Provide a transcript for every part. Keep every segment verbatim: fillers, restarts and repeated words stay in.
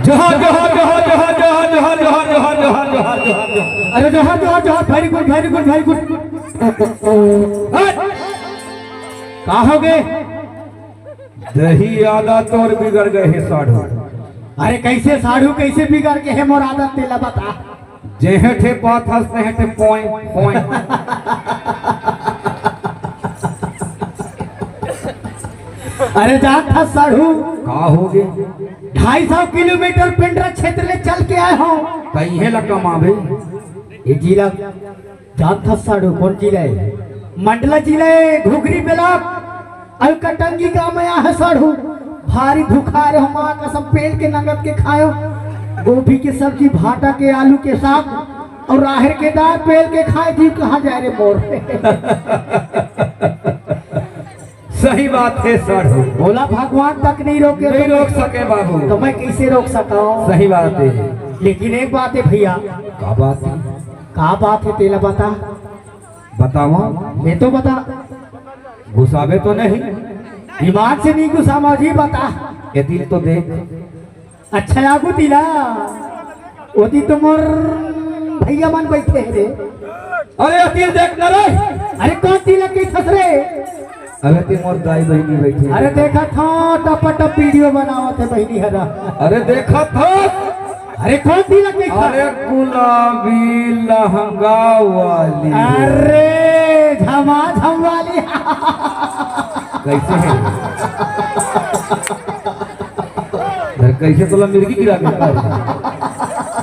जोहार, जोहार, जोहार। अरे जोहार, जोहार, जोहार, very good, very good, very good। हट। का हो गे? दही आदत तोर बिगड़ गे हे साढ़ू। अरे कइसे साढ़ू, कइसे बिगड़ गे हे मोर आदत, तेला बता। जेहे ठे पाथस तेहे ठे पोंय, पोंय। अरे जानथस साढ़ू, का हो गे? ढाई सौ किलोमीटर पेंड्रा क्षेत्र ले चल के आए हंव। त इहें ला कमाबे। ए जिला जानथस साढ़ू, कोन जिला ए? मंडला जिला ए, घुघरी block। अउ कटंगी गांव में आहे साढ़ू, भारी भुखाय रहेंव, मां कसम पेल के नंगत के खाएंव, गोभी के सब्जी, भाटा के, आलू के साग अउ राहेर के दार पेल के खाएंव, जीव कहां जाय रे मोर। सही बात हे साढ़ू। भोला भगवान तक नइ रोके नइ त रोक सके बाबू। त मैं कइसे रोक सकंव? सही बात हे। लेकिन एक बात हे भइया। का बात हे? का बात हे तेला बता। बतावा। मैं तो बता। गुस्साबे तो नहीं? दिमाग से नहीं गुस्सावंव जी, बता। ए दिल तो देख। अच्छा, आगू दिला। ओती तो मोर भइया मन बइठे हे रे। अरे ए दिल देख न रे। अरे कोन दिल के खसरे? अरे ते मोर दाई बहिनी बइठे हे। अरे देखत हंव, टप टप video बनावत हे बहिनी हरा। अरे देखत हंव। अरे कोन दिल के खसरे? अरे गुलाबी लहंगा वाली। अरे झमाझम वाली। कइसे हे? अरे कइसे तोला मिर्गी गिरा के?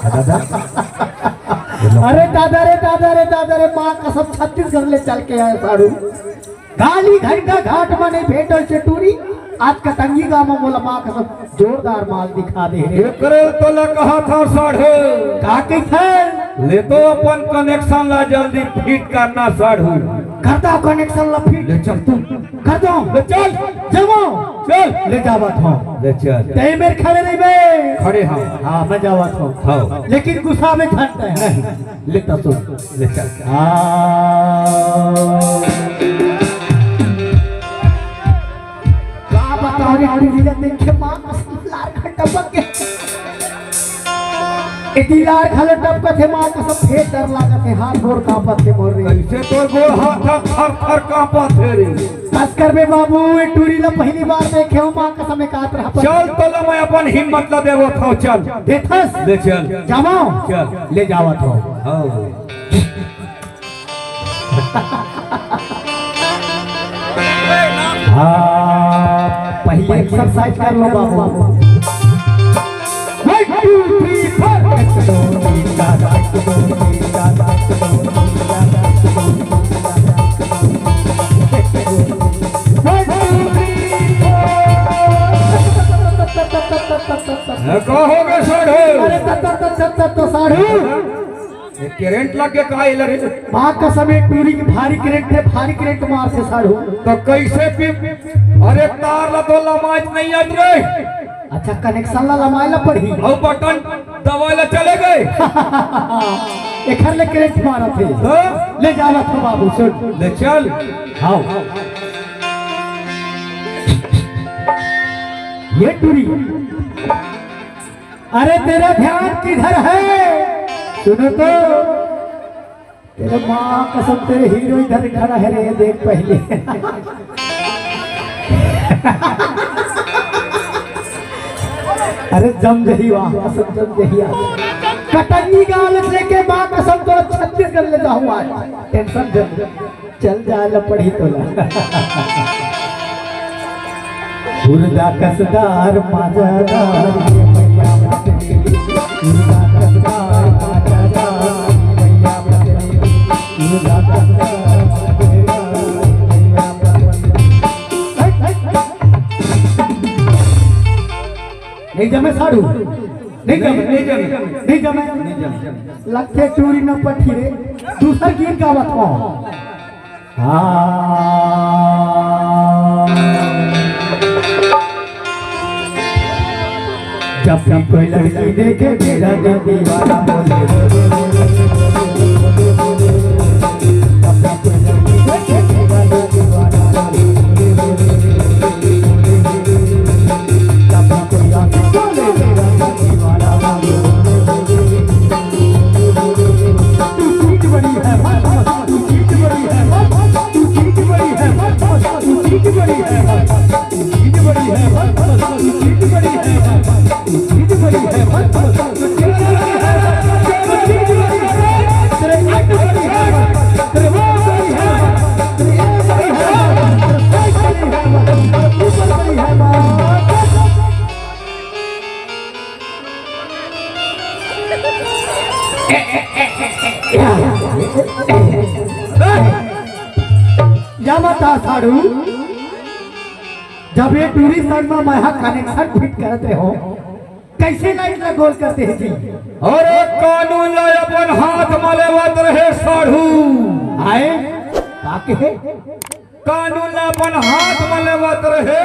दादा। अरे दादा रे दादा रे दादा रे, मां कसम छत्तीसगढ़ ले चल के आए साढ़ू। काली घंटा घाट म नइ भेंटे हे टूरी, आज कटंगी गांव म मोला मां कसम जोरदार माल दिखा दे रे। एकरे तोला कहत हंव साढ़ू। का कहिथे? ले तो अपन connection ला जल्दी fit करना साढ़ू। कर दंव connection ला fit। ले चल तू। कर दंव। ले चल। जमो। चल। ले जावत हंव। ले चल। तैं मेर खड़े रहिबे। खड़े हंव। हां, मैं जावत हंव। हां। लेकिन गुस्साबे झन तैं। नहीं। ले त सुन। ले चल। हां। का बतावंव रे, टूरी ला देखे मां कसम लार घंटा बन गे। एती लार घलो टपकत हे, मां कसम फेर डर लागत हे, हाथ गोड़ कांपत हे मोर रे। कइसे तोर गोड़ हाथ ह थर थर कांपत हे रे? बस कर बे बाबू, ए टूरी ला पहिली बार देखे हंव, मां कसम एकात रहा पर। चल तोला मैं अपन हिम्मत ला देवत हंव, चल। देथस? ले चल। जावंव? चल। ले जावत हंव। हां। हां, पहिली exercise कर लो बाबू। One, two, three, four। एक, दो, तीन, चार, एक, दो, तीन, चार, एक, दो, तीन, चार, एक, दो, तीन, चार, एक, दो, तीन, चार। One, two, three, four। ए, का हो गे साढ़ू? अरे, त, त, त, त, त, त, साढ़ू। ए, current लग गे का एला रे? माँ कसम, ए टूरी के भारी current हे, भारी current मारथे साढ़ू। त कइसे पी-, अरे तार ला तो लमाइच नइ आत रे। अच्छा, connection ला लमाय ला पड़ही। अउ button दबाय ला चले गे। एखर ले current मारत हे। हाँ? ले जावत हँव बाबू, सुन। ले चल। हाव। ए टूरी। अरे तेरा ध्यान किधर है? सुनो तो, तेरे माँ कसम, तेरे हीरो इधर खड़ा है रे, देख पहले। अरे जम जही वाह, कसम जम जही आज। कटंगी गाल लेके माँ कसम तो छत्तीसगढ़ ले जाऊँ आज। Tension जम। चल जाय ला पड़ही तोला। हुरदा कसदार माजादार ये भैया पत्नी। हुरदा कसदार माजादार ये भैया पत्नी। हुरदा कसदार माजादार ये भैया पत्नी। हट, हट, हट। नइ जमे साढ़ू। नइ जमे, नइ जमे, नइ जमे। नइ जमे। लगथे टूरी न पटही रे। दूसर गीत गावत हँव। हाँ। जब भी कोई लड़की देखे, मेरा दिल दीवाना बोले। जब भी कोई लड़की देखे, मेरा दिल दीवाना बोले। जब भी कोई आशिक बोले, मेरा दिल दीवाना या बता साढ़ू, जब ये टूरी साइड में मैं हा कनेक्शन फिट करत रहे हो, कैसे लाइट ला गोल करते हैं जी? अरे कानून ला अपन हाथ में लेवत रहे साढ़ू। आए? का कहे? कानून ला अपन हाथ में लेवत रहे।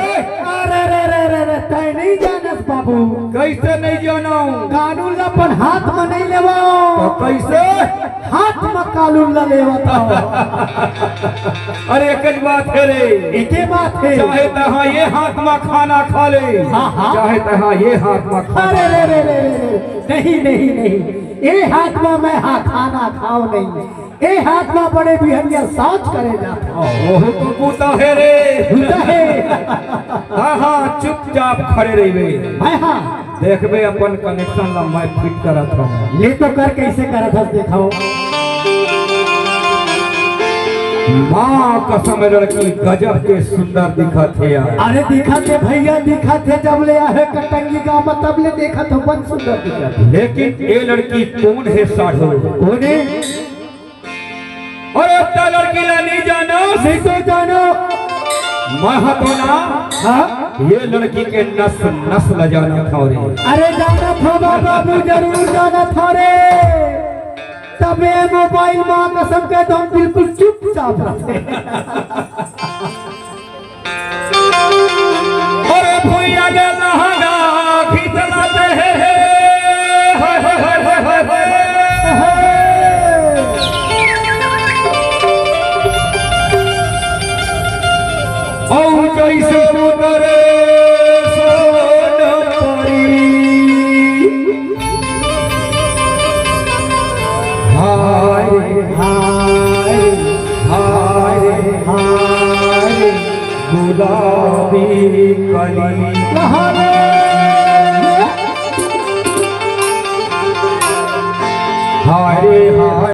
अरे रे रे रे रे, तय नहीं जानस बाबू। कैसे नहीं जानो? कानून ला अपन हाथ में नहीं लेवा। तो कैसे? हाथ में कानून ला लेवा था। अरे एक ही बात है रे। एके बात है। चाहे तहाँ ये हाथ में खाना खा ले, हाँ, हाँ। चाहे तहाँ ये हाथ में खाना अरे रे रे रे रे रे, नहीं नहीं नहीं, ये हाथ में मैं हा खाना खाओ नहीं, ए हाथ में बड़े बिहनिया साँच करे जात हव। ओहो तो बूता है रे। बूता है। हाँ हाँ, चुपचाप खड़े रहिबे। मैं हाँ। देखबे अपन कनेक्शन ला मैं फिट करत हूँ। ले तो कर, कैसे करत हस देखाओ। माँ कसम लड़की गजब के सुंदर दिखत हे यार। अरे दिखत हे भैया, दिखत हे, जब ले आहे कटंगी गाँव में तब ले देखत हो, बड़ सुंदर दिखत हे। लेकिन ए लड़की कौन हे साढ़ू? कौन हे? अरे त लड़की ला नहीं जानो। नहीं तो जानो। मैं हा तो ना। हाँ? ये लड़की के नस नस ला जानत हव रे। अरे जानत हव बाबू, जरूर जानत हव रे। तबे मोबाइल माँ कसम के तो हम बिल्कुल चुपचाप रहते। अरे भुइया ले लहंगा खींचना दे हे। औ जैसे उतरे सोन परी। हाय, हाय, हाय, हाय, गुलाबी कली।